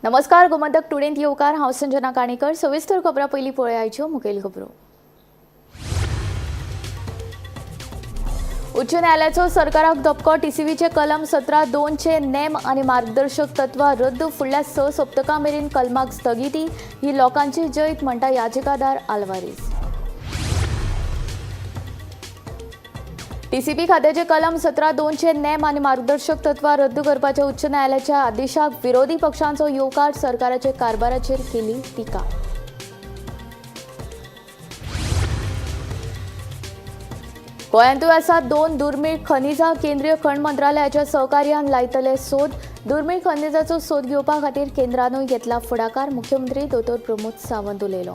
नमस्कार, गोमंतक टुडेंत येवकार. हांव संजना काणेकर. सविस्तर खबरां पयलीं पळयाच्यो मुखेल खबरो. उच्च न्यायालयाचो सरकाराक धपको. टीसीबीचे कलम 17(2) नेम आनी मार्गदर्शक तत्वां रद्द. फुडल्या 6 सप्तकां मेरेन कलमाक स्थगिती. ही लोकांची जैत म्हणटा याचिकादार आल्वारीस. टीसीबी खात्याचे कलम 17(2) नेम आनी मार्गदर्शक तत्वां रद्द करपाच्या उच्च न्यायालयाच्या आदेशाक विरोधी पक्षांचो येवकार. सरकाराचे कारभाराचेर केली टिका. गोंयांतूय आसा 2 दुर्मीळ खनिजां. केंद्रीय खण मंत्रालयाच्या सहकार्यान लायतले सोद. दुर्मीळ खनिजाचो सोद घेवपा खातीर केंद्रानूय घेतला फुडाकार. मुख्यमंत्री दोतोर प्रमोद सावंत उलयलो.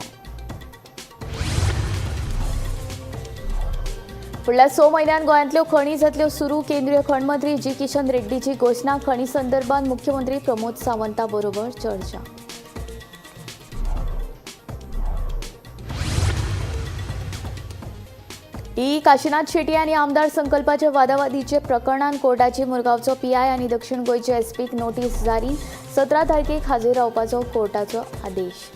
फुडल्या 6 म्हयन्यांत गोंयांतल्यो खणी जातल्यो सुरू. केंद्रीय खण मंत्री जी किशन रेड्डीची घोशणा. खणी संदर्भात मुख्यमंत्री प्रमोद सावंता बरोबर चर्चा. ई काशीनाथ शेट्टी आनी आमदार संकल्पाच्या वादावादीचे प्रकरणान कोर्टाची मुरगांवचो पीआय आनी दक्षिण गोंयचे एसपीक नोटीस जारी. 17 तारखेक हाजीर रावपाचो कोर्टाचो आदेश.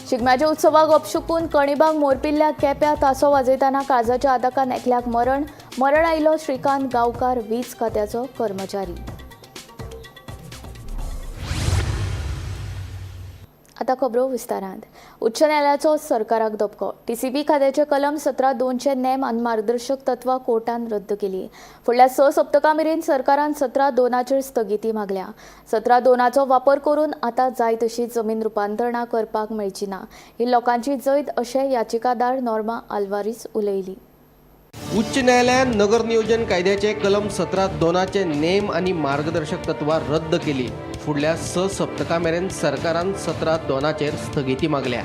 शिगम्याच्या उत्सवाक अपशुकून कणिबाग मोरपिल्ल्या केप्या तासो वाजयतना काळजाच्या आताकान एकल्याक मरण. मरण आयिल्लो श्रीकांत गांवकार, वीज खात्याचो कर्मचारी. आता खबरो विस्तारांत. उच्च न्यायालयाचो सरकाराक धपको. टीसीबी खात्याचे कलम 17(2) नेम आनी मार्गदर्शक तत्वां कोर्टान रद्द केली. फुडल्या 6 सप्तकां मेरेन सरकारान 17(2) स्थगिती मागल्या. 17(2) वापर करून आतां जाय तशी जमीन रुपांतरणां करपाक मेळची ना. ही लोकांची जैत अशें याचिकादार नॉर्मा आल्वारीस उलयली. उच्च न्यायालयान नगर नियोजन कायद्याचे कलम 17(2) नेम आनी मार्गदर्शक तत्वां रद्द केली. फुडल्या 6 सप्तकां मेरेन सरकारान 17(2) स्थगिती मागल्या.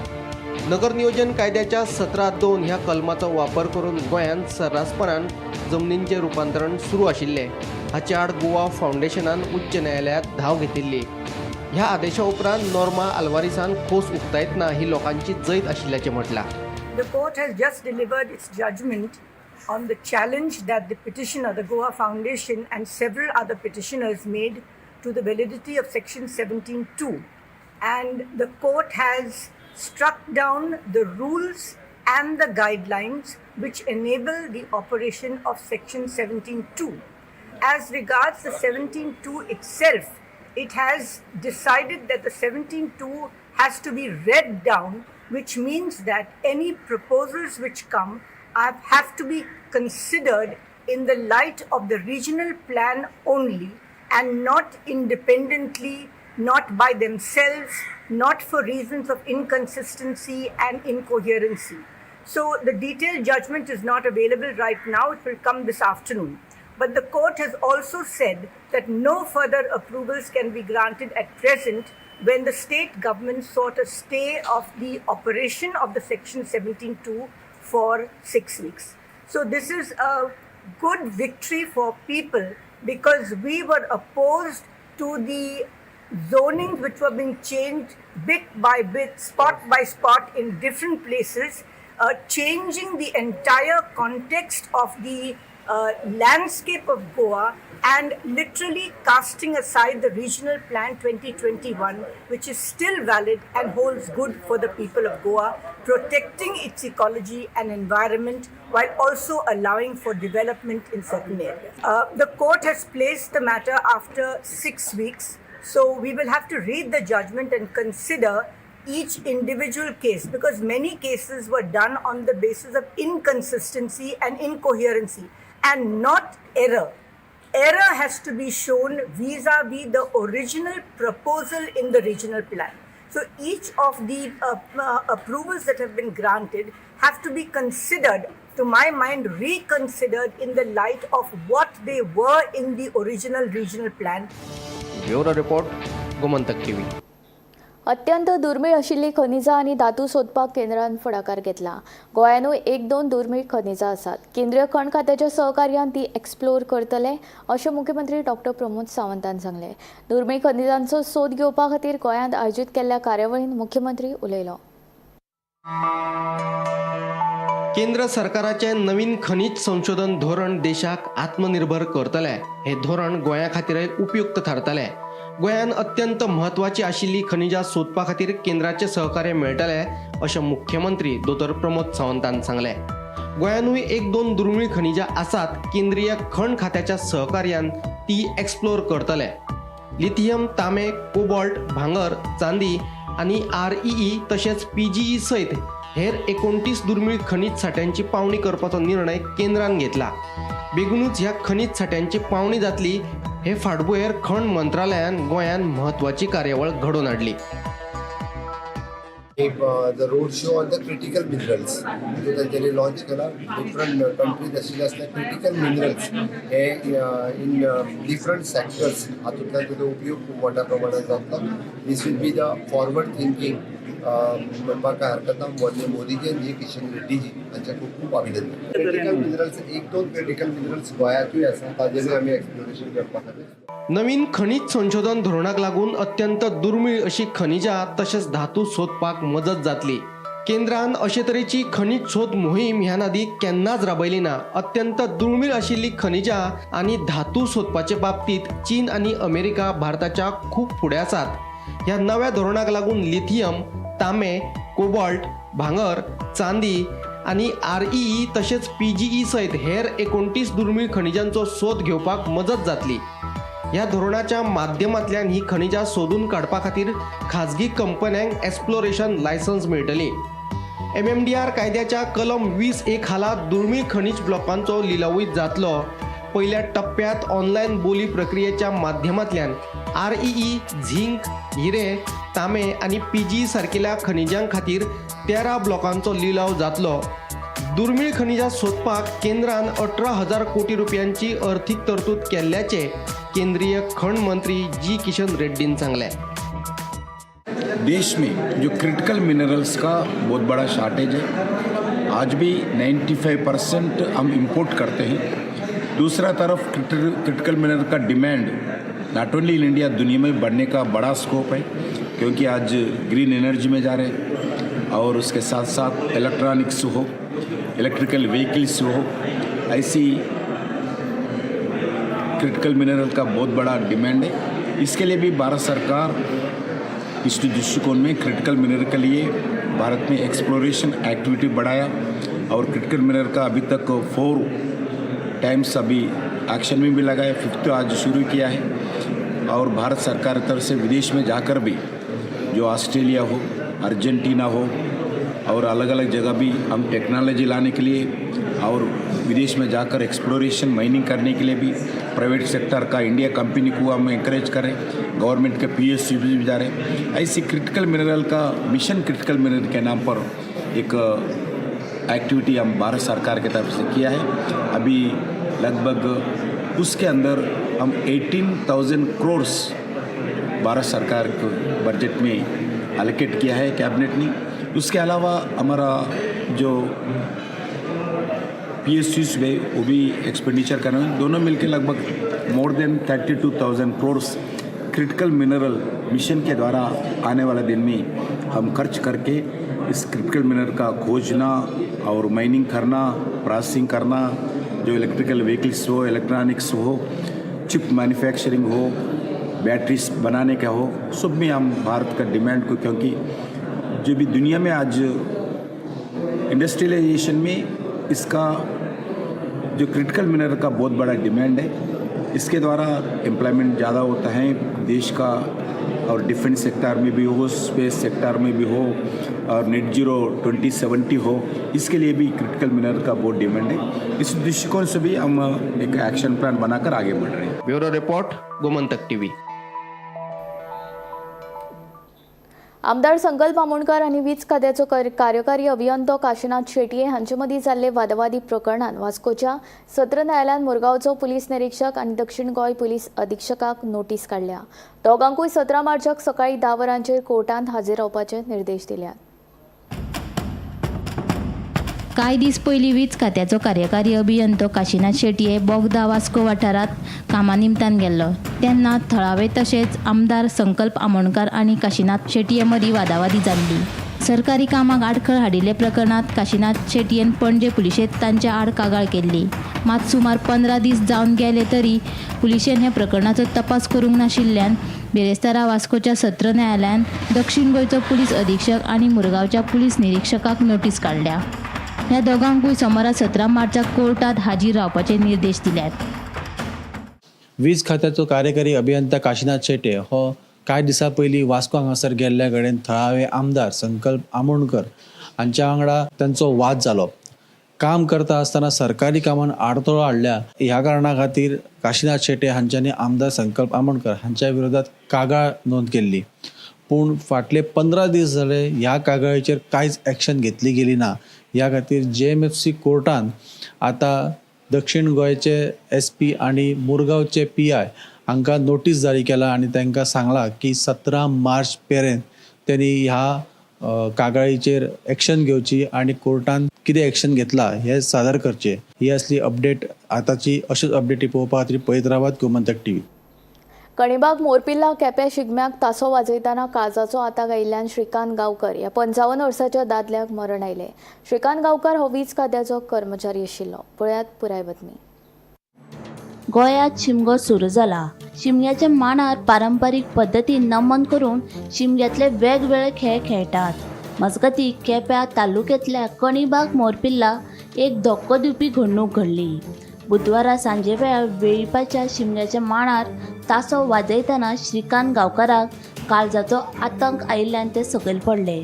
नगर नियोजन कायद्याच्या 17(2) ह्या कलमाचो वापर करून गोंयांत सर्रासपणान जमनींचें रुपांतरण सुरू आशिल्लें. हाचे आड गोवा फावंडेशनान उच्च न्यायालयांत धांव घेतिल्ली. ह्या आदेशा उपरांत नॉर्मा आल्वारीसान खोस उक्तायतना ही लोकांची जैत आशिल्ल्याचें म्हटलां. The court has just delivered its judgment on the challenge that the petitioner, the Goa Foundation, and several other petitioners made to the validity of Section 17(2). And the court has struck down the rules and the guidelines which enable the operation of Section 17(2). As regards the 17(2) itself, it has decided that the 17(2) has to be read down, which means that any proposals which come have to be considered in the light of the regional plan only and not independently, not by themselves, not for reasons of inconsistency and incoherency. So the detailed judgment is not available right now. It will come this afternoon. But the court has also said that no further approvals can be granted at present when the state government sought a stay of the operation of the Section 17(2) for 6 weeks. So this is a good victory for people because we were opposed to the zonings which were being changed bit by bit, spot by spot in different places, changing the entire context of the landscape of Goa and literally casting aside the regional plan 2021, which is still valid and holds good for the people of Goa, protecting its ecology and environment while also allowing for development in certain areas. The court has placed the matter after 6 weeks, so we will have to read the judgment and consider each individual case, because many cases were done on the basis of inconsistency and incoherency and not error. Error has to be shown vis-a-vis the original proposal in the regional plan. So each of the approvals that have been granted have to be considered, to my mind, reconsidered in the light of what they were in the original regional plan. Bureau report, Gomantak TV. अत्यंत दुर्मीळ आशिल्ली खनिजां आनी धातू सोदपाक केंद्रान फुडाकार घेतला. गोंयांतूय 1-2 दुर्मीळ खनिजां आसात. केंद्रीय खण खात्याच्या सहकार्यान ती एक्सप्लोर करतले अशें मुख्यमंत्री डॉक्टर प्रमोद सावंतान सांगलें. दुर्मीळ खनिजांचो सोद घेवपा खातीर गोंयांत आयोजीत केल्ल्या कार्यावळींत मुख्यमंत्री उलयलो. केंद्र सरकाराचें नवीन खनीज संशोधन धोरण देशाक आत्मनिर्भर करतलें. हें धोरण गोंया खातीरय उपयुक्त थारतलें. गोंयान अत्यंत म्हत्वाची आशिल्ली खनिजां सोदपा खातीर केंद्राचें सहकार्य मेळटलें अशें मुख्यमंत्री दोतोर प्रमोद सावंतान सांगलें. गोंयानूय एक दोन दुर्मीळ खनिजां आसात. केंद्रीय खण खात्याच्या सहकार्यान ती एक्सप्लोर करतले. लिथियम, तांबे, कोबॉल्ट, भांगर, चांदी आनी आरईई तशेंच पीजीई सयत हेर 29 दुर्मीळ खनीज सांठ्यांची पावणी करपाचो निर्णय केंद्रान घेतला. बेगीनूच ह्या खनीज सांठ्यांची पावणी जातली हे फाटभुंयेर खण मंत्रालयान गोंयांत म्हत्वाची कार्यावळ घडोवन हाडली. The road show on the critical minerals जो तांच्यांनी लॉन्च केला. डिफरंट कंट्रीज आशिल्ले आसल्या क्रिटिकल मिनरल्स हे इन डिफरंट सेक्टर्स हातूंतल्यान ताचो उपयोग खूब मोठ्या प्रमाणात जातलो. This will be the forward thinking म्हणपाक कांय हरकत ना. माननीय मोदीजी आनी जी किशन रेड्डीजी हांचें खूब खूब अभिनंदन. क्रिटिकल मिनरल्स, एक दोन क्रिटिकल मिनरल्स गोंयांतूय आसा, ताजेरूय आमी एक्सप्लोरेशन करपा खातीर. नवीन खनीज संशोधन धोरणाक लागून अत्यंत दुर्मीळ अशी खनिजां तशेंच धातू सोदपाक मजत जातली. केंद्रान अशे तरेची खनीज सोद मोहीम ह्यान आदीं केन्नाच राबयली ना. अत्यंत दुर्मीळ आशिल्ली खनिजां आनी धातू सोदपाचे बाबतींत चीन आनी अमेरिका भारताच्या खूब फुडें आसात. ह्या नव्या धोरणाक लागून लिथियम, तांबे, कोबॉल्ट, भांगर, चांदी आनी आरईई तशेंच पीजीई सयत हेर 29 दुर्मीळ खनिजांचो सोद घेवपाक मजत जातली. ह्या धोरणाच्या माध्यमांतल्यान ही खनिजां सोदून काडपा खातीर खाजगी कंपन्यांक एक्सप्लोरेशन लायसन्स मेळटली. एमएमडीआर कायद्याच्या कलम 20 ए खाला दुर्मीळ खनिज ब्लॉकांचो लिलावूय जातलो. पयल्या टप्प्यात ऑनलायन बोली प्रक्रियेच्या माध्यमांतल्यान आरईई, झिंक, हिरे, तांबे आनी पीजी सारकिल्या खनिजां खातीर 13 ब्लॉकांचो लिलाव जातलो. दुर्मीळ खनिजां सोदपाक केंद्रान 18,000 कोटी रुपयांची अर्थीक तरतूद केल्ल्याचें केंद्रीय खण मंत्री जी किशन रेड्डीन सांगलें. देश में जो क्रिटिकल मिनरल्स का बहुत बड़ा शॉर्टेज है, आज भी 95% हम इंपोर्ट करते हैं. दूसरा तरफ क्रिटिकल मिनरल का demand not only in India, दुनिया में बढ़ने का बड़ा स्कोप है, क्योंकि आज ग्रीन एनर्जी में जा रहे हैं और उसके साथ साथ इलेक्ट्रॉनिक्स हो, इलेक्ट्रिकल व्हीकल्स हो, ऐसी क्रिटिकल मिनरल का बहुत बड़ा डिमांड है. इसके लिए भी भारत सरकार इस दृष्टिकोण में क्रिटिकल मिनरल के लिए भारत में एक्सप्लोरेशन एक्टिविटी बढ़ाया और क्रिटिकल मिनरल का अभी तक फोर टाइम्स अभी ऑक्शन में भी लगाया, फिफ्थ आज शुरू किया है. और भारत सरकार की तरफ से विदेश में जाकर भी, जो ऑस्ट्रेलिया हो, अर्जेंटीना हो और अलग अलग जगह भी हम टेक्नोलॉजी लाने के लिए और विदेश में जाकर एक्सप्लोरेशन, माइनिंग करने के लिए भी प्राइवेट सेक्टर का इंडिया कंपनी को हम एनकरेज करें. गवर्नमेंट के पीएसयू भी जा रहे हैं. ऐसी क्रिटिकल मिनरल का मिशन क्रिटिकल मिनरल के नाम पर एक एक्टिविटी हम भारत सरकार की तरफ से किया है. अभी लगभग उसके अंदर हम 18,000 करोड़ भारत सरकार के बजट में अलोकेट किया है कैबिनेट ने. उसके अलावा हमारा जो पीएसयू में वो भी एक्सपेंडिचर करना है. दोनों मिलके लगभग more than 32,000 crore critical mineral mission K द्वारा आने वाले दिन में हम खर्च करके इस क्रिटिकल मिनरल का खोजना और माइनिंग करना, प्रोसेसिंग करना, जो इलेक्ट्रिकल व्हीकल्स हो, इलेक्ट्रॉनिक्स हो, चिप मैन्युफैक्चरिंग हो, बैटरीज बनाने का हो, सब में हम भारत का डिमांड को, क्योंकि जो भी दुनिया में आज इंडस्ट्रियलाइजेशन में इसका जो क्रिटिकल मिनरल का बहुत बड़ा डिमांड है, इसके द्वारा एम्प्लॉयमेंट ज़्यादा होता है देश का और डिफेंस सेक्टर में भी हो, स्पेस सेक्टर में भी हो और नेट जीरो 2070 हो, इसके लिए भी क्रिटिकल मिनरल का बहुत डिमांड है. इस दृष्टिकोण से भी हम एक एक्शन प्लान बनाकर आगे बढ़ रहे हैं. Bureau report, Gomantak TV. आमदार संकल्प आमोणकर आनी वीज खात्याचो कार्यकारी अभियंतो काशीनाथ शेटये हांचे मदीं जाल्ले वादावादी प्रकरणान वास्कोच्या सत्र न्यायालयान मुरगांवचो पुलीस निरीक्षक आनी दक्षिण गोंय पुलीस अधिक्षकाक नोटीस काडल्या. दोगांकूय 17 मार्चाक सकाळीं 10 वरांचेर कोर्टांत हाजीर रावपाचे निर्देश दिल्यात. कांय दीस पयलीं वीज खात्याचो कार्यकारी अभियंतो काशीनाथ शेटये बोगदा वास्को वाठारांत कामा निमतान गेल्लो तेन्ना थळावे तशेंच आमदार संकल्प आमोणकार आनी काशीनाथ शेटये मदीं वादावादी जाल्ली. सरकारी कामाक आडखळ हाडिल्ले प्रकरणात काशिनाथ शेटयेन पणजे पुलिशेंत तांच्या आड कागाळ केल्ली. मात सुमार 15 दीस जावन गेले तरी पुलिशेन ह्या प्रकरणाचो तपास करूंक नाशिल्ल्यान बिरेस्तारा वास्कोच्या सत्र न्यायालयान दक्षिण गोंयचो पुलीस अधीक्षक आनी मुरगांवच्या पुलीस निरीक्षकाक नोटीस काडल्या. ह्या दोगांकूय सोमारा 17 मार्चाक कोर्टात हाजीर रावपाचे निर्देश दिल्यात. वीज खात्याचो कार्यकारी अभियंता काशिनाथ शेट्ये हो कांय दिसां पयलीं वास्को हांगासर गेल्ल्या कडेन थळावे आमदार संकल्प आमोणकर हांच्या वांगडा तांचो वाद जालो. काम करता आसतना सरकारी कामान आडथळो हाडल्या ह्या कारणा खातीर काशिनाथ शेट्ये हांच्यांनी आमदार संकल्प आमोणकर हांच्या विरोधात कागाळ नोंद केल्ली. पूण फाटले 15 दीस जाले ह्या कागाळीचेर कांयच एक्शन घेतली गेली ना. ह्या खातीर JMFC कोर्टान आतां दक्षिण गोंयचे SP आनी मुरगांवचे PI हांकां नोटीस जारी केला आनी तांकां सांगलां की 17 मार्च मेरेन तेणी ह्या कागाळीचेर एक्शन घेवची आनी कोर्टान कितें एक्शन घेतला हें सादर करचें. ही असली अपडेट आतांची अश्योच अपडेटी पळोवपा खातीर पळयत रावात गोमंतक टीव्ही. कणिबाग मोरपिल्ला केप्या शिगम्याक तासो वाजयतना काळजाचो आताक आयिल्ल्यान श्रीकांत गांवकर ह्या 55 वर्साच्या दादल्याक मरण आयलें. श्रीकांत गांवकर हो वीज खात्याचो कर्मचारी आशिल्लो. पळयात पुराय बातमी. गोंयांत शिमगो सुरू जाला. शिमग्याच्या मांडार पारंपारीक पद्दतीन नमन करून शिमग्यांतले वेगवेगळे खेळ खेळटात. मजगतीं केप्यां तालुक्यांतल्या कणिबाग मोरपिल्ला एक धक्को दिवपी घडणूक घडली. बुधवारा सांजेवेळार वेळीपाच्या शिमग्याच्या मांडार तासो वाजयतना श्रीकांत गांवकाराक काळजाचो आतंक आयिल्ल्यान ते सकयल पडले.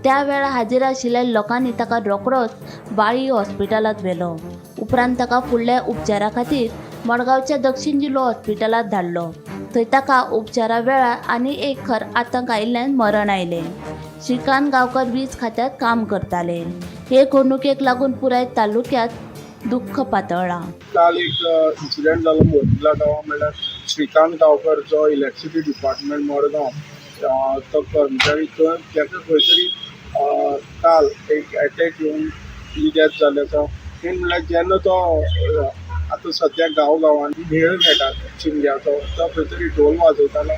त्या वेळार हाजीर आशिल्ल्या लोकांनी ताका रोखडोच बाळी हॉस्पिटलांत व्हेलो. उपरांत ताका फुडल्या उपचारा खातीर मडगांवच्या दक्षिण जिल्लो हॉस्पिटलांत धाडलो. थंय ताका उपचारा वेळार आनी एक खर आतंक आयिल्ल्यान मरण आयलें. श्रीकांत गांवकर वीज खात्यांत काम करताले. हे घडणुकेक लागून पुराय तालुक्यांत दुख्ख पातळ्ळां. काल एक इन्सिडंट जालो मोरपिल्ला गांवां, म्हणल्यार श्रीकांत गांवकर जो इलेक्ट्रिसिटी डिपार्टमेंट मडगांव तो कर्मचारी, थंय ताका खंय तरी काल एक एटॅक येवन ताजी डेथ जाल्ली आसा. मेन म्हणल्यार जेन्ना तो आतां सद्या गांव गांवांनी मेळ खेळटात शिमग्याचो, तो खंय तरी ढोल वाजयतालो.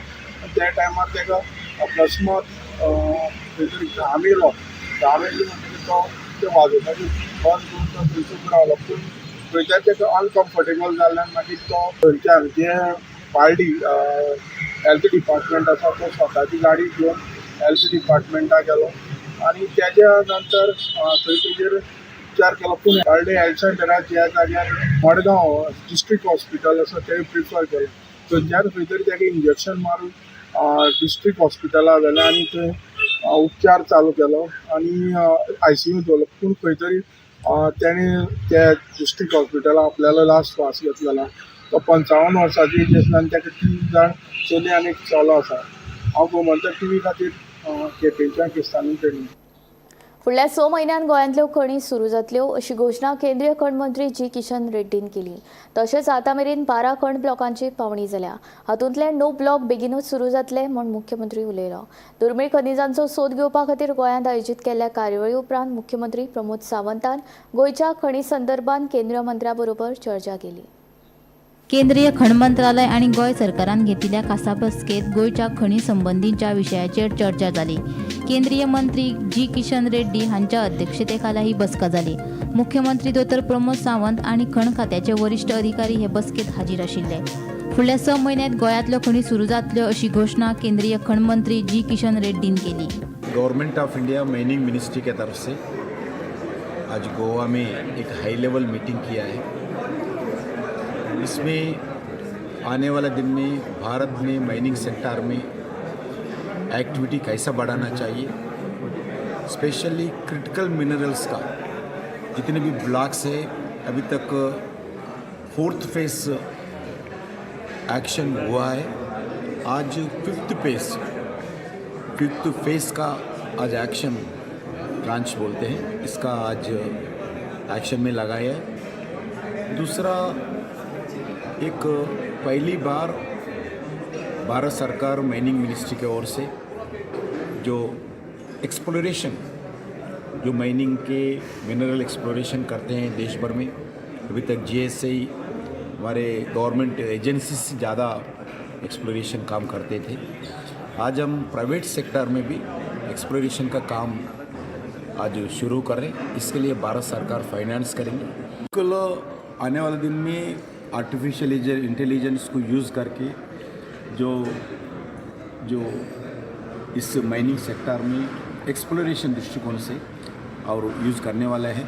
त्या टायमार ताका अकस्मात खंय तरी घाम येयलो. घाम येयलो म्हणटकीर तो ते वाजोवपाचें बंद करून तो थंयच उबो रावलो. पूण खंय तरी ताका अनकम्फर्टेबल जाल्ल्यान मागीर तो थंयच्यान जे पालडी हेल्थ डिपार्टमेंट आसा तो स्वताची गाडी घेवन हेल्थ डिपार्टमेंटाक गेलो आनी तेज्या नंतर थंय तेजेर उपचार केलो. पूण पालडी हेल्थ सेंटराक ज्या जाग्यार मडगांव डिस्ट्रिक्ट हॉस्पिटल आसा थंय प्रिफर केलें. थंयच्यान खंय तरी ताका इंजेक्शन मारून डिस्ट्रिक्ट हॉस्पिटलाक व्हेलें आनी थंय उपचार चालू केलो आनी ICU दवरलो. पूण खंय तरी तेणें त्या डिस्ट्रिक्ट हॉस्पिटलाक आपल्यालो लास्ट श्वास घेतलेलो. तो 55 वर्सांची एज आसली आनी ताका 3 जाण चली आनी एक चलो आसा. हांव गोमंतक टीव्ही खातीर केपेंच्यान क्रिस्तानी पेडणे. फुडल्या 6 म्हयन्यांत गोंयांतल्यो खणी सुरू जातल्यो अशी घोशणा केंद्रीय खण मंत्री जी किशन रेड्डीन केली. तशेंच आतां मेरेन 12 खण ब्लॉकांची पावणी जाल्या. हातूंतले 9 ब्लॉक बेगीनूच सुरू जातले म्हूण मुख्यमंत्री उलयलो. दुर्मीळ खनिजांचो सोद घेवपा खातीर गोंयांत आयोजीत केल्ल्या कार्यावळी उपरांत मुख्यमंत्री प्रमोद सावंतान गोंयच्या खणी संदर्भात केंद्रीय मंत्र्या बरोबर चर्चा केली. केंद्रीय खण मंत्रालय आनी गोंय सरकारान घेतिल्ल्या खासा बसकेंत गोंयच्या खणी संबंदींच्या विशयाचेर चर्चा जाली. केंद्रीय मंत्री जी किशन रेड्डी हांच्या अध्यक्षतेखाला ही बसका जाली. मुख्यमंत्री दोतोर प्रमोद सावंत आनी खण खात्याचे वरिश्ठ अधिकारी हे बसकेंत हाजीर आशिल्ले. फुडल्या 6 म्हयन्यांत गोंयांतल्यो खणी सुरू जातल्यो अशी घोशणा केंद्रीय खण मंत्री जी किशन रेड्डीन केली. Government of India mining ministry K तरफ से आज गोवा में एक हाई लेवल मीटिंग किया है. इसमें आने वाले दिन में भारत में माइनिंग सेक्टर में एक्टिविटी कैसा बढ़ाना चाहिए, स्पेशली क्रिटिकल मिनरल्स का जितने भी ब्लॉक्स है, अभी तक 4th phase action हुआ है. आज फिफ्थ फेज का आज एक्शन ट्रांच बोलते हैं, इसका आज एक्शन में लगाया है. दूसरा, एक पहली बार भारत सरकार माइनिंग मिनिस्ट्री की ओर से जो एक्सप्लोरेशन, जो माइनिंग के मिनरल एक्सप्लोरेशन करते हैं देश भर में, अभी तक जीएसआई हमारे गवर्नमेंट एजेंसी से ज़्यादा एक्सप्लोरेशन काम करते थे. आज हम प्राइवेट सेक्टर में भी एक्सप्लोरेशन का काम आज शुरू कर रहे हैं। इसके लिए भारत सरकार फाइनेंस करेंगे। कल आने वाले दिन में आर्टिफिशियल इंटेलिजेंस को यूज़ करके जो जो इस माइनिंग सेक्टर में एक्सप्लोरेशन दृष्टिकोण से और यूज़ करने वाला है।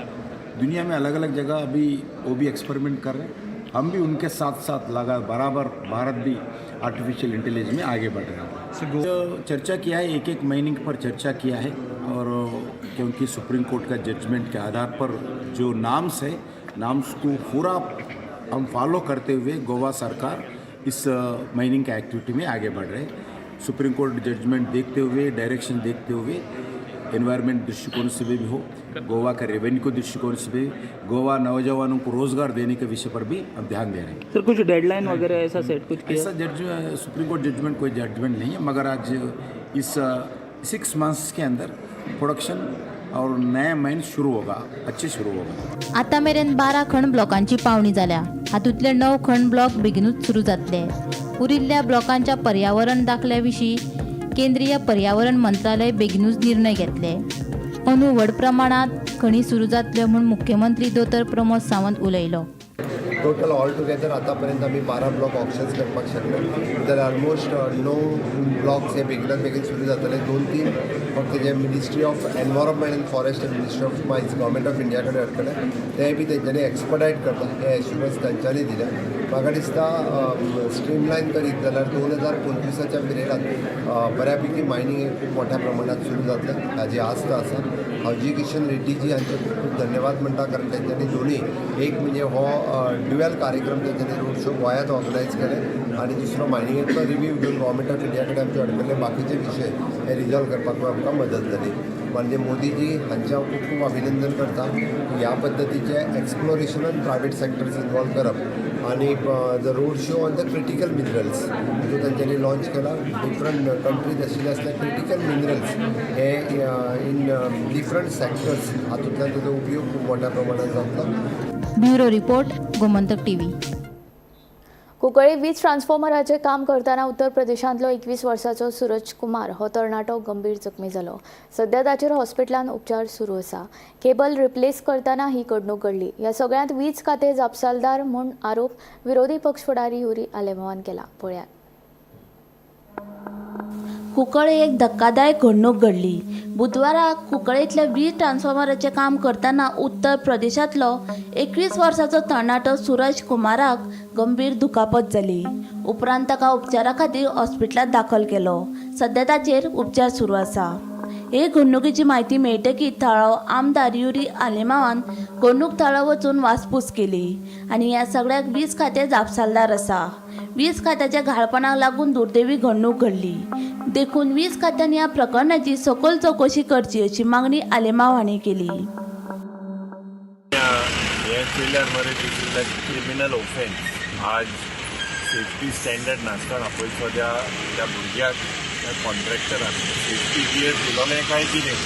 दुनिया में अलग अलग जगह अभी वो भी एक्सपेरिमेंट कर रहे हैं, हम भी उनके साथ साथ लगा बराबर भारत भी आर्टिफिशियल इंटेलिजेंस में आगे बढ़ रहा है। जो चर्चा किया है, एक एक माइनिंग पर चर्चा किया है और क्योंकि सुप्रीम कोर्ट का जजमेंट के आधार पर जो नाम्स है, नाम्स को पूरा हम फॉलो करते हुए गोवा सरकार इस माइनिंग का एक्टिविटी में आगे बढ़ रहे हैं। सुप्रीम कोर्ट जजमेंट देखते हुए, डायरेक्शन देखते हुए, एनवायरनमेंट दृष्टिकोण से भी हो, गोवा का रेवेन्यू को दृष्टिकोण से भी, गोवा नौजवानों को रोजगार देने के विषय पर भी हम ध्यान दे रहे हैं। सर, कुछ डेडलाइन वगैरह ऐसा सेट कुछ किया? ऐसा जज सुप्रीम कोर्ट जजमेंट कोई जजमेंट नहीं है, मगर आज इस 6 मंथ्स के अंदर प्रोडक्शन और नया माइन शुरू होगा, अच्छे शुरू होगा। आतां मेरेन 12 खण ब्लॉकांची पावणी जाल्या. हातूंतले 9 खण ब्लॉक बेगिनूच सुरू जातले. उरिल्ल्या ब्लॉकांच्या पर्यावरण दाखल्या विशीं केंद्रीय पर्यावरण मंत्रालय बेगिनूच निर्णय घेतले. अंदू व्हड प्रमाणांत खणी सुरू जातल्यो म्हूण मुख्यमंत्री दोतोर प्रमोद सावंत उलयलो. टोटल ऑल टुगेदर आतापर्यंत आमी 12 ब्लॉक ऑक्शन्स करपाक शकले, जाल्यार ऑलमोस्ट 9 ब्लॉक्स हे बेगिनात बेगीन सुरू जातले. 2-3 फक्त जे ministry of environment and forest and ministry of mines government of India कडेन अडकले, ते बी तेंच्यांनी एक्सपडायट करता हे एश्युरन्स तांच्यांनी दिल्या. म्हाका दिसता स्ट्रीमलायन करीत जाल्यार 2025 पिरियडात बऱ्यापैकी मायनींग हे खूब मोठ्या प्रमाणात सुरू जातलें हाजी आस्त आसा. हांव जी किशन रेड्डीजी हांचे खूब खूब धन्यवाद म्हणटा, कारण तेंच्यांनी दोन्ही एक म्हणजे हो ड्युएल कार्यक्रम तेंच्यांनी रोड शो गोंयांत ऑर्गनायज केले आनी दुसरो मायनिंगेचो रिव्यू घेवन गव्हर्मेंट ऑफ इंडिया कडेन आमचे अडकल्ले बाकीचे विशय हे रिजॉल्व करपाक आमकां मदत जाली. म्हणजे मोदीजी हांचें हांव खूब खूब अभिनंदन करता. ह्या पद्दतीचे एक्सप्लोरेशनान प्रायवेट सेक्टर्स इन्वॉल्व करप आनी the road show on the critical minerals जो तांच्यांनी लॉन्च केला, डिफरंट कंट्रीज आशिल्ले आसल्या क्रिटिकल मिनरल्स हे इन डिफरंट सेक्टर्स हातूंतल्यान ताचो उपयोग खूब मोठ्या प्रमाणात जातलो. Bureau report, Gomantak TV. Cuncolim वीज ट्रान्सफॉर्मराचें काम करतना उत्तर प्रदेशांतलो 21 वर्साचो सूरज कुमार हो तरणाटो गंभीर जखमी जालो. सध्या ताचेर हॉस्पिटलांत उपचार सुरू आसा. केबल रिप्लेस करतना ही घडणूक घडली. ह्या सगळ्यांत वीज खातें जापसालदार म्हूण आरोप विरोधी पक्ष फुडारी युरी आलेमांवान केला. पळयात. कुंकळे एक धक्कादायक घडणूक घडली. बुधवारा कुंकळेंतल्या वीज ट्रान्सफॉर्मराचें काम करतना उत्तर प्रदेशांतलो 21 वर्साचो तरणाटो सूरज कुमाराक गंभीर दुखापत जाली. उपरांत ताका उपचारा खातीर हॉस्पिटलांत दाखल केलो. सध्या ताचेर उपचार सुरू आसा. हे घडणुकेची म्हायती मेळटकीच थळावो आमदार युरी आलेमांवान घडणूक थळार वचून वासपूस केली आनी ह्या सगळ्याक वीज खातें जापसालदार आसा. वीज खात्याच्या घाळपणाक लागून दुर्दैवी घडणूक घडली, देखून वीज खात्यान ह्या प्रकरणाची सखोल चवकशी करची अशी मागणी आलेमांव हांणी केली. हे चोयल्यार मरे, this is like criminal offence. आज सेफ्टी स्टँडर्ड नासतना पळय सद्या त्या भुरग्याक त्या कॉन्ट्रॅक्टरान सेफ्टी गियर दिलोलें काय कितें,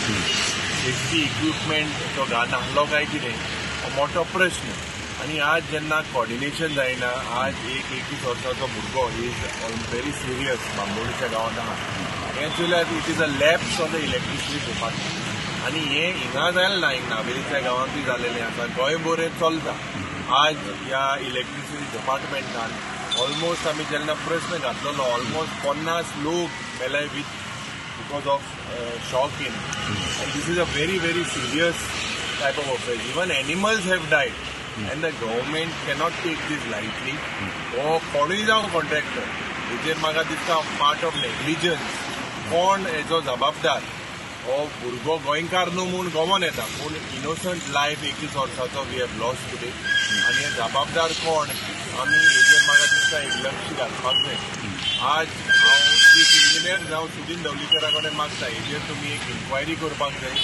सेफ्टी इक्विपमेंट तो घालनासलो काय कितें, हो मोठो प्रश्न. आनी आज जेन्ना कॉर्डिनेशन जायना, आज एक 21 वर्साचो भुरगो is very serious बांबोळीच्या गांवांत आहा. हें चोयल्यार it is a lapse of the electricity department. आनी हें हिंगा जालें ना, हिंगा नावेलीच्या गांवांतूय जालेलें आसा, गोंयभर हें चलता. आज ह्या इलेक्ट्रिसिटी डिपार्टमेंटान ऑलमोस्ट आमी जेन्ना प्रश्न घातलेलो, ऑलमोस्ट 50 लोक मेले with because of shock in, and this is a very very serious type of offence. Even animals have died and the government cannot take these lightly. हो कोणूय जावं कॉन्ट्रॅक्टर, हेजेर म्हाका दिसता पार्ट ऑफ नेग्लिजन्स. कोण हेजो जबाबदार? हो भुरगो गोंयकार न्हू म्हूण गमोन येता, पूण इनोसंट लायफ 21 वर्साचो we have lost today. आनी हे जबाबदार कोण, आमी हेजेर म्हाका दिसता एक लक्ष घालपाक जाय. आज हांव चीफ इंजिनियर जावं सुदीन दवलीकरा कडेन मागता, हेजेर तुमी एक इन्क्वायरी करपाक जाय.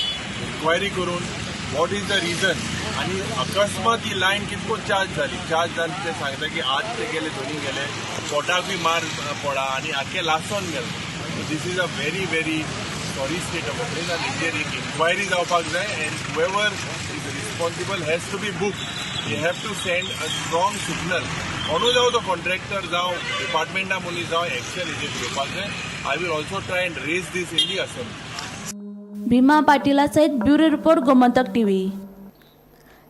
इन्क्वायरी करून what is the reason आनी अकस्मात ही लायन कितको चार्ज जाली, चार्ज जावन ते सांगता की आज ते गेले, दोनी गेले, पोटाकूय मार पडा आनी आख्खें लासोन गेलें. So this is a very very sorry state of affairs आनी हेजेर एक इन्क्वायरी जावपाक जाय and whoever is responsible has to be booked. You have to send a strong signal. कोणूय जावं, तो कॉन्ट्रॅक्टर जावं, डिपार्टमेंटा मनीस जावं, एक्शन हेजेर घेवपाक जाय. I will also try and raise this in the assembly. भीमा पाटीला सयत ब्युरो रिपोर्ट, गोमंतक टीव्ही.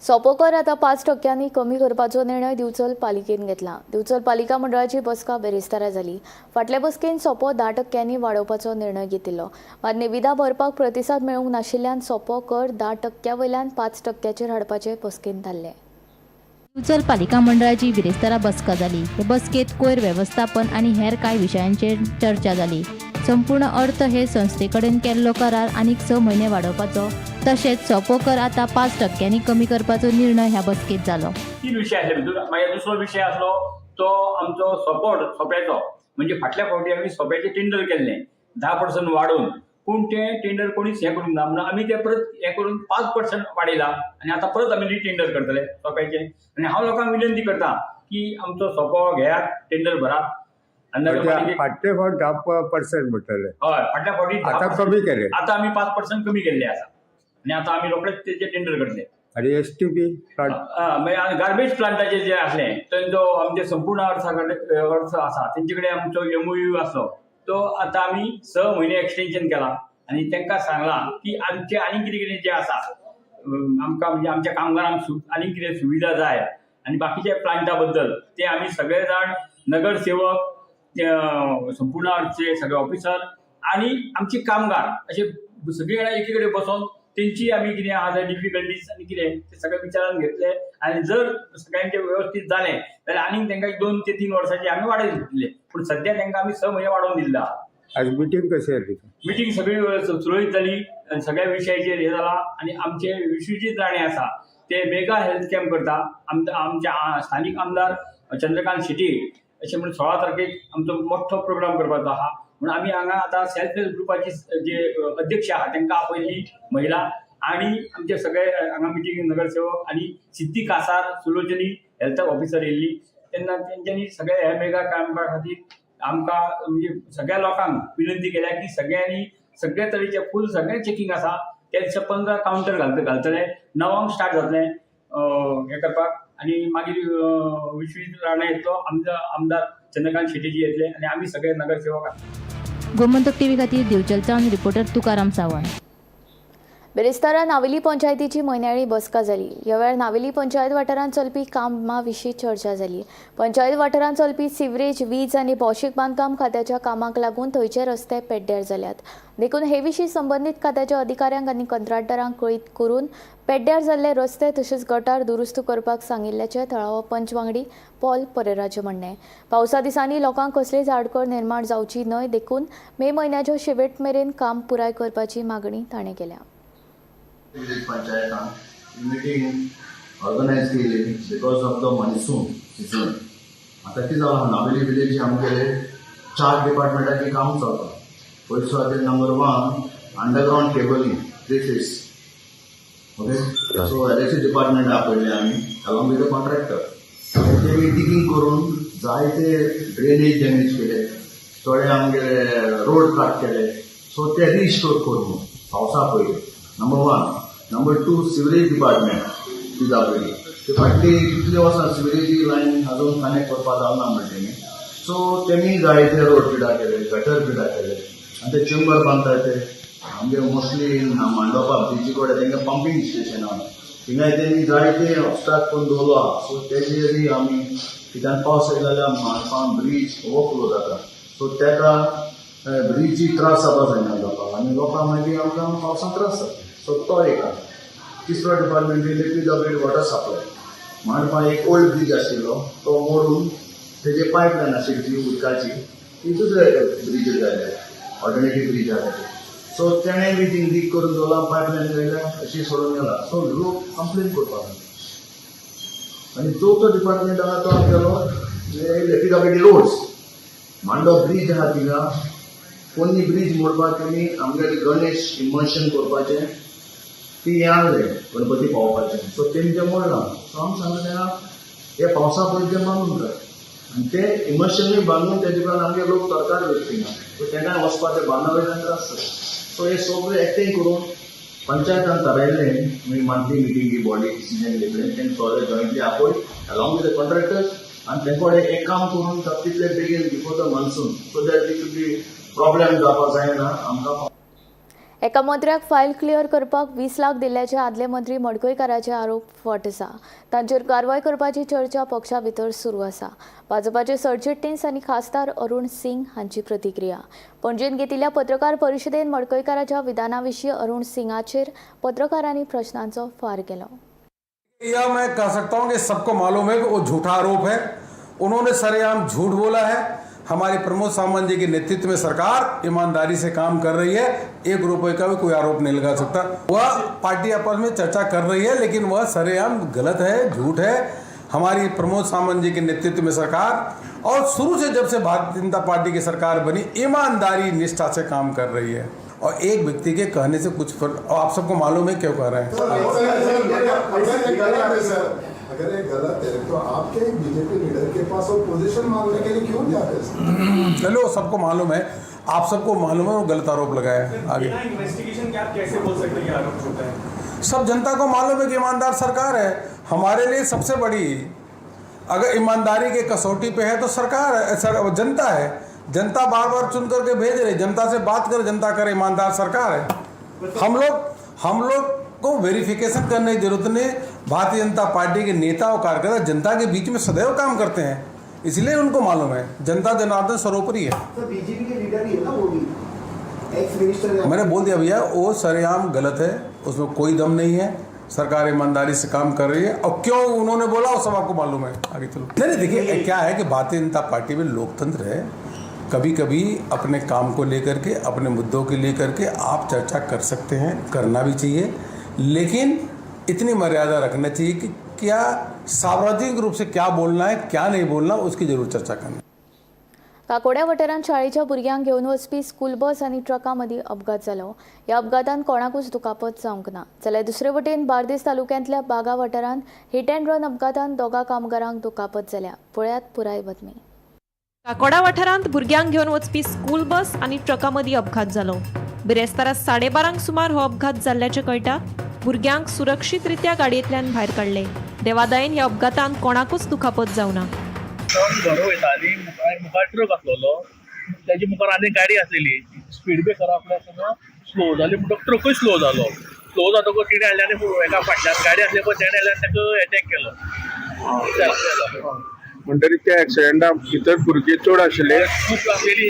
सोपो कर आतां 5% कमी करपाचो निर्णय दिवचल पालिकेन घेतला. दिवचल पालिका मंडळाची बसका बेरेस्तारा जाली. फाटले बसकेन सोपो 10% वाडोवपाचो निर्णय घेतिल्लो. मात निविदा भरपाक प्रतिसाद मेळूंक नाशिल्ल्यान सोपो कर 10% वयल्यान 5% हाडपाचे बसकेन थारलें. दिवचल पालिका मंडळाची बिरेस्तारा बसका जाली. हे बसकेत कोयर वेवस्थापन आनी हेर कांय विशयांचेर चर्चा जाली. संपूर्ण अर्थ हे संस्थे कडेन केल्लो करार आनीक 6 म्हयने वाडोवपाचो तशेंच सोपो कर आतां 5% कमी करपाचो निर्णय ह्या बसकेत जालो. 3 विशय आसले भितर. मागीर दुसरो विशय आसलो तो आमचो सपोर्ट सोप्याचो, म्हणजे फाटल्या फावटी आमी सोप्याचें टेंडर केल्लें 10% वाडोवन, पूण तें टेंडर कोणीच हें करूंक ना म्हणून आमी तें परत हें करून 5% वाडयला आनी आतां परत आमी रिटेंडर करतले सोप्याचें. आनी हांव लोकांक विनंती करता की आमचो सोपो घेयात, टेंडर भरात. फाटले फावट 10% म्हणटले, हय, फाटल्या फावटी आतां कमी केले, आतां आमी 5% कमी केल्ले आसा आनी आतां आमी रोखडेच तेजे टेंडर करतले. आनी एस टी बी गार्बेज प्लांटाचे जे आसले तेंचो आमचे संपूर्ण अर्थ आसा तेंचे कडेन आमचो MOU आसलो, तो आतां आमी 6 म्हयने एक्सटेंशन केला आनी तांकां सांगलां की आमचे आनी कितें कितें जें आसा आमकां, म्हणजे आमच्या कामगारांक आनी कितें सुविधा जाय आनी बाकीच्या प्लांटा बद्दल ते आमी सगळे जाण नगरसेवक, संपूर्ण अर्थचे सगळे ऑफिसर आनी आमचे कामगार अशे सगळे जाणां एकी कडेन बसोन तेंची आमी कितें आहा डिफिकल्टीज आनी कितें ते सगळे विचारान घेतले आनी जर सगळ्यांचे व्यवस्थीत जालें जाल्यार आनीक तांकां 2 ते 3 वर्सांची आमी वाडोवन दितले, पूण सद्या तांकां आमी 6 म्हयने वाडोवन दिल्ले आहा. आज मिटींग कशी जाली? मिटींग सगळी सुरळीत जाली आनी सगळ्या विशयाचेर हें जाला आनी आमचे विश्वजीत राणे आसा ते मेगा हेल्थ कॅम्प करता. आमचे स्थानीक आमदार चंद्रकांत शेट्ये अशें म्हणून 16 तारखेक आमचो मोठो प्रोग्राम करपाचो आहा, म्हणून आमी हांगा आतां सेल्फ हेल्प ग्रुपाची जे अध्यक्ष आहा तांकां आपयल्ली महिला आनी आमचे सगळे हांगा मिटींग नगरसेवक आनी सिद्धी कासार सुलोचनी हेल्थ ऑफिसर येयल्ली तेन्ना तेंच्यांनी सगळे हे मेगा कॅम्पा खातीर आमकां म्हणजे सगळ्या लोकांक विनंती केल्या की सगळ्यांनी सगळे तरेचे फूल सगळें चॅकिंग आसा. त्या दिसा 15 कावंटर घालतले, 9 स्टार्ट जातलें हें करपाक आनी मागीर विश्वजीत राणे येतलो, आमचो आमदार चंद्रकांत शेट्येजी येतले आनी आमी सगळे नगरसेवक आसा. गोमंतक टीव्ही खातीर दिवचलच्यान रिपोर्टर तुकाराम सावंत. बेरेस्तारा नावेली पंचायतीची म्हयन्याळी बसका जाली. ह्या वेळार नावेली पंचायत वाठारांत चलपी कामां विशीं चर्चा जाली. पंचायत वाठारांत चलपी सिवरेज, वीज आनी भौशीक बांदकाम खात्याच्या कामाक लागून थंयचे रस्ते पेड्ड्यार जाल्यात, देखून हे विशीं संबंदीत खात्याच्या अधिकाऱ्यांक आनी कंत्राटदारांक कळीत करून पेड्ड्यार जाल्ले रस्ते तशेंच गटार दुरुस्त करपाक सांगिल्ल्याचें थळावो पंच वांगडी पॉल परेराचें म्हणणें. पावसा दिसांनी लोकांक कसलीच आडखळ निर्माण जावची न्हय देखून मे म्हयन्याच्या शेवट मेरेन काम पुराय करपाची मागणी ताणें केल्या. विलेज पंचायतान मिटींग ऑर्गनायज केली because of the monsoon season. आतां कितें जालां, नावेली विलेज आमगेले 4 डिपार्टमेंटाचें काम चलता. पयलीं सुवातेर number 1 underground cabling 3 phase, okay. So electric department आपयलें आमी अलॉंग विथ the contractor. तेमी डिगींग करून जायते ड्रेनेज डॅमेज केले, थोडे आमगेले रोड ट्रॅक केले, सो ते रिस्टोर करून पावसा पयलीं number 1. Number 2 sewerage department PWD ते फाटली कितले वर्सां सिवरेजी लायन अजून कनेक्ट करपाक जावना म्हणटा तेमी, सो तेमी जायते रोड पिडा केले, गटर पिडा केले आनी ते चेंबर बांदता ते आमगे मोस्टली मांडोपा ब्रिजी कडेन तेंगे पंपिंग स्टेशन आहा, थिंगाय तेमी जायते ऑब्स्ट्राक्ट करून दवरलो आहा. सो तेजेरय आमी कित्याक पावस येयलो जाल्यार मांडपा ब्रीज ओवरफ्लो जाता, सो तेका ब्रिजी त्रास जावपा जायना लोकांक आनी लोकांक मागीर आमकां पावसान त्रास जाता. सो तो एक आसा. तिसरो डिपार्टमेंट पीडब्ल्यूडी वॉटर सप्लाय. मांडपा एक ओल्ड ब्रीज आशिल्लो तो मोडून तेजे पायप लायन आशिल्ली ती उदकाची ती दुसरे ब्रिजीर जाल्या, ऑल्टरनेटीव ब्रीज आसा ते. सो तेणें बी थिंग लीक करून दवरला, पायप लायन जाल्या अशी सोडून गेला. सो लोक कंप्लेन करपाक लागले. आनी चवथो डिपार्टमेंट आहा तो आमगेलो पीडब्ल्यूडी रोड्स. मांडो ब्रीज आहा थिंगा पोन्नी ब्रीज मोडपाक तेमी आमगेले गणेश इमर्शन करपाचें ती हें आहलें गणपती पावोवपाचें, सो तेमी तें मोडलां. सो आमी सांगलें तेन्ना हे पावसा पयलीं तें बांदून काड आनी तें इमर्शनूय बांदून तेजे उपरांत आमगे लोक तरकार वयता थिंगा, सो तेंकां वचपाक तें बांदा वयल्यान त्रास जाता. सो हे सगळें एकठांय करून पंचायतान थारायलें, मागीर मंथली मिटींग ही बॉडी डिसिजन घेतलें, तेंकां सगळें जॉयंटली आपय अलॉंग विथ the contractors आनी तेंचे कडेन एक काम करून तितले बेगीन before the monsoon so that it be problem जावपाक जायना आमकां. एका मंत्र्याक फायल क्लियर करपाक 20 लाख दिल्ल्याचे आदले मंत्री मडकयकाराचे आरोप फट आसा. तांचेर कारवाय करपाची चर्चा पक्षा भितर सुरू आसा. भाजपाचे सरचिटणीस आनी खासदार अरुण सिंग हांची प्रतिक्रिया. पणजेंत घेतिल्ल्या पत्रकार परिशदेन मडकयकाराच्या विधाना विशीं अरुण सिंगाचेर पत्रकारांनी प्रश्नांचो फार केलो. यह मैं कह सकता हूं कि सबको मालूम है कि वो झूठा आरोप है. उन्होंने सरेआम झूठ बोला है. हमारे प्रमोद सावंत जी के नेतृत्व में सरकार ईमानदारी से काम कर रही है. 1 रुपए का भी कोई आरोप नहीं लगा सकता. वह पार्टी आपस में चर्चा कर रही है, लेकिन वह सरेआम गलत है, झूठ है. हमारी प्रमोद सावंत जी के नेतृत्व में सरकार और शुरू से जब से भारतीय जनता पार्टी की सरकार बनी, ईमानदारी निष्ठा से काम कर रही है. और एक व्यक्ति के कहने से कुछ फर्क, और आप सबको मालूम है क्यों कह रहे हैं. अगर ये गलत है तो आपके बीजेपी लीडर के पास वो पोजीशन मांगने के लिए क्यों जाते हैं? चलो, सबको मालूम है, आप सबको मालूम है वो गलत आरोप लगाया है. आगे इन्वेस्टिगेशन के आप कैसे बोल सकते हैं आरोप झूठा है? सब जनता को मालूम है कि ईमानदार सरकार है. हमारे लिए सबसे बड़ी अगर ईमानदारी के कसौटी पे है तो सरकार है, सर, जनता है. जनता बार बार चुन करके भेज रही, जनता से बात कर, जनता करे, ईमानदार सरकार है. हम लोग को वेरिफिकेशन करने की जरूरत नहीं. भारतीय जनता पार्टी के नेता और कार्यकर्ता जनता के बीच में सदैव काम करते हैं, इसलिए उनको मालूम है. जनता जनार्दन सर्वोपरि है. सर, बीजेपी के लीडर ही है ना, वो भी एक्स मिनिस्टर. मैंने बोल दिया भैया, वो सरेआम गलत है, उसमें कोई दम नहीं है. सरकार ईमानदारी से काम कर रही है और क्यों उन्होंने बोला वो सब आपको मालूम है. आगे चलो. नहीं, देखिए क्या है कि भारतीय जनता पार्टी में लोकतंत्र है. कभी कभी अपने काम को लेकर के, अपने मुद्दों के लेकर के आप चर्चा कर सकते हैं, करना भी चाहिए, लेकिन इतनी मर्यादा रखना चाहिए कि क्या सार्वजनिक रूप से क्या बोलना है, क्या नहीं बोलना, उसकी जरूर चर्चा करनी. काकोड्या वाठारांत शाळेच्या भुरग्यांक घेवन वचपी स्कूल बस आनी ट्रका मदीं अपघात जालो. ह्या अपघातान कोणाकूच दुखापत जावंक ना. जाल्यार दुसरे वटेन बार्देस तालुक्यांतल्या बागा वाठारांत हिट अँड रन अपघातान 2 कामगारांक दुखापत जाल्या. पळयात पुराय बातमी. काकोडा वाठारांत भुरग्यांक घेवन वचपी स्कूल बस आनी ट्रका मदीं अपघात जालो. बिरेस्तारा 12:30 सुमार हो अपघात जाल्ल्याचें कळटा. भुरग्यांक सुरक्षीत रित्या गाडयेंतल्यान भायर काडले. देवादयेन ह्या अपघातान कोणाकूच दुखापत जावना. घर वयताली, मुखार ट्रक आसलेलो, तेजे मुखार आनी गाडी आसलेली. स्पीड ब्रेकरा आपल्या आसतना स्लो जाली म्हणटकच ट्रकूय स्लो जालो. स्लो जातकच तेणें हाडलें आनी एका फाटल्यान गाडी आसली पळय, तेणें हाडलें आनी ताका एटॅक केलो. म्हणटरीत त्या एक्सिडेंटा भितर भुरगीं चड आशिल्ले. खूब आसलेली,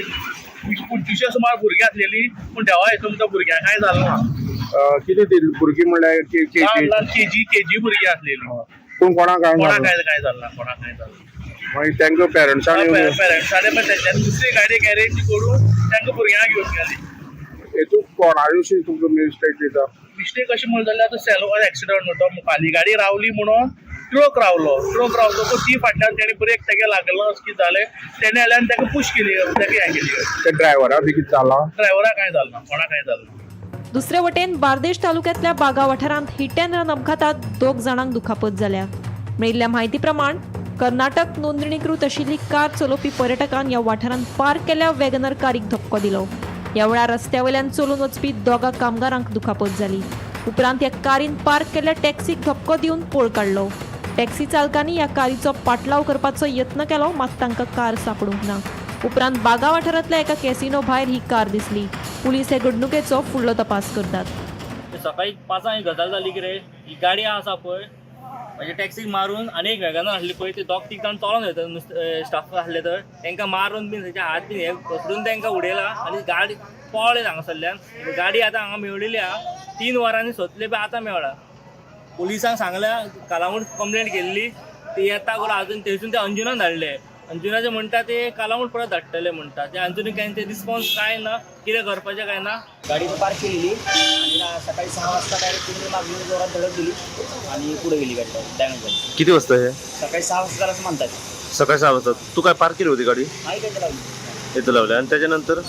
20-25 सुमार भुरगीं आसलेली, पूण देवा हितून त्या भुरग्यांक कांय जालें ना. कितें ती भुरगीं म्हणल्यार ल्हान केजी भुरगीं आसलेली. पूण कोणाक काय काय जालें ना, कोणाक कांय जालें ना. मागीर तांकां पेरंट्सांनी पेरंट्सांनी पण तेंच्यांनी दुसरी गाडी गॅरेज करून तांकां भुरग्यांक घेवन गेली. हेतून कोणा विशीं तुमकां मिस्टेक दिता? मिस्टेक अशें म्हणलें जाल्यार आतां सेलो एक्सिडंट जाता, मुखारली गाडी रावली म्हणून ट्रक रावलो. ट्रक रावतकच ती फाटल्यान तेणी ब्रेक तेगे लागलो, अशें कितें जालें, तेणें हाडलें आनी ताका पूश केली, ताका हें केली. ते ड्रायव्हरा बी कितें जालां? ड्रायव्हराक कांय जालें ना, कोणाक कांय जालें ना. दुसरे वटेन बार्देश तालुक्यांतल्या बागा वाठारांत हिट अँड रन अपघातात 2 जाणांक दुखापत जाल्या. मेळिल्ल्या म्हायती प्रमाण कर्नाटक नोंदणीकृत आशिल्ली कार चलोवपी पर्यटकान ह्या वाठारांत पार्क केल्ल्या वॅगनर कारीक धपको दिलो. ह्या वेळार रस्त्या वयल्यान चलून वचपी 2 कामगारांक दुखापत जाली. उपरांत ह्या कारीन पार्क केल्ल्या टॅक्सीक धपको दिवन पळ काडलो. टॅक्सी चालकांनी ह्या कारीचो पाटलाव करपाचो यत्न केलो, मात तांकां कार सांपडूंक ना. उपरांत बागा वाठारांतल्या एका कॅसिनो भायर ही कार दिसली. पुलीस हे घडणुकेचो फुडलो तपास करतात. सकाळी 5 ही गजाल जाली कितें, ही गाडी आसा पळय म्हणजे टॅक्सीक मारून आनी एक वेगनार आसली पळय, ते 2-3 जाण चलोन वयता स्टाफ आसले तर तांकां मारून बीन तेचे हात बीन हे घसरून तांकां उडयला आनी गाडी पळ्ळे हांगासरल्यान. गाडी आतां हांगा मेळिल्ली आहा, 3 वरांनी सोदले पळय आतां मेळ्ळा. पुलिसांक सांगल्या, कालांगूट कंप्लेंट केल्ली, ती येता करून अजून थंयसून ते अंजुनान धाडले. अंजुनाचे म्हणटा ते कालांगूट परत धाडटले म्हणटा, ते अंजुनी काय ते रिस्पॉन्स काय ना, कितें करपाचें काय ना. गाडी पार्क केलेली आणि सकाळी 6 वाजता डायरेक्ट तिने मागून जोरात धडक दिली आणि पुढे गेली गाडी, डॅमेज झाली. किती वाजता हे? सकाळी 6 वाजता झालं असं म्हणतात. सकाळी 6 वाजता. तू काय पार्क केली होती गाडी? नाही, काय लावली इथं लावली. आणि त्याच्यानंतर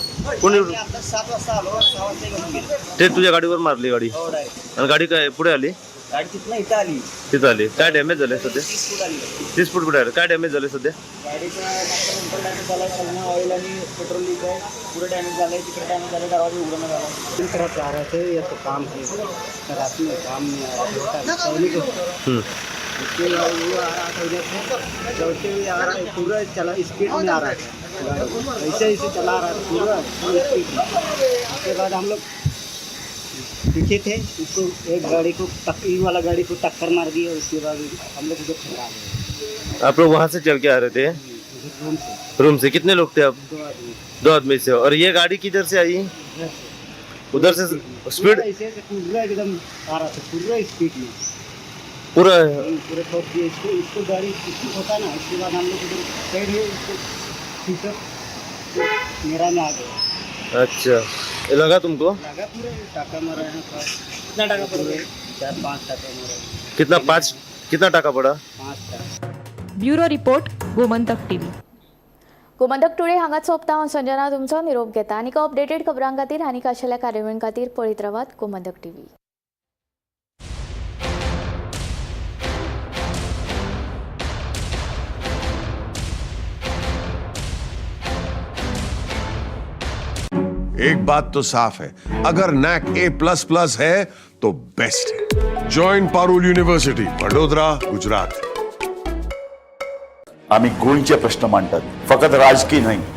कोणी आता 7 वाजता आलो, 6 वाजता घेऊन गेले. ते तुझ्या गाडीवर मारली गाडी? हो, डायरेक्ट. आणि गाडी काय पुढे आली? गाडी तिथनं इथं आली. तिथं आली. काय डॅमेज झाले सध्या? 30 फूट आली. 30 फूट कुठे आले? काय डॅमेज झाले सध्या? गाडीचं मागचं डॅमेज झालं, सगळं ऑइल आणि पेट्रोल लीक आहे, पुढे डॅमेज झालं, तिकडे डॅमेज झालं, दरवाजा उघडणं झाला. तीन तरफ जा रहे थे, ये तो काम है रात में काम नहीं आ रहा था, उसके बाद वो आ रहा था उधर से चलते हुए आ रहा है, पूरा चला स्पीड में आ रहा था, ऐसे ऐसे चला रहा था पूरा फुल स्पीड में. उसके बाद हम लोग पीछे थे, उसको एक गाड़ी को टक वाला गाड़ी को टक्कर मार दी और उसके बाद हम लोग उधर ठहरा गए। आप लोग वहाँ से चल के आ रहे थे? रूम से। रूम से कितने लोग थे आप? 2 आदमी। 2 आदमी से। और ये गाड़ी किधर से आई? उधर से। स्पीड ऐसे पूरा एकदम आ रहा था, पूरा स्पीड में पूरा पूरे ठोक दिए इसको। इसको गाड़ी इसको ठोका ना, इसके बाद हम लोग उधर साइड में इसको खींचा, मेरा में आ गया। अच्छा, ये लगा तुमको? लगा, पूरे टाका मारा है। कितना टाका पड़ा? 4-5 टाका मारा है। कितना? 5? कितना टाका पड़ा? 5 टाका। Bureau report, Gomantak TV. Gomantak today हांगाच सोंपता. हांव संजना तुमचो निरोप घेता. आनीक अपडेटेड खबरां खातीर आनीक आशिल्ल्या कार्यावळीं खातीर पळयत रावात गोमंतक टीव्ही. एक बात तो साफ है, अगर नैक A++ है तो बेस्ट है। Join Parul university, Vadodara, Gujarat. आमी गोंयचे प्रश्न मांडटात, फकत राजकीय न्हय।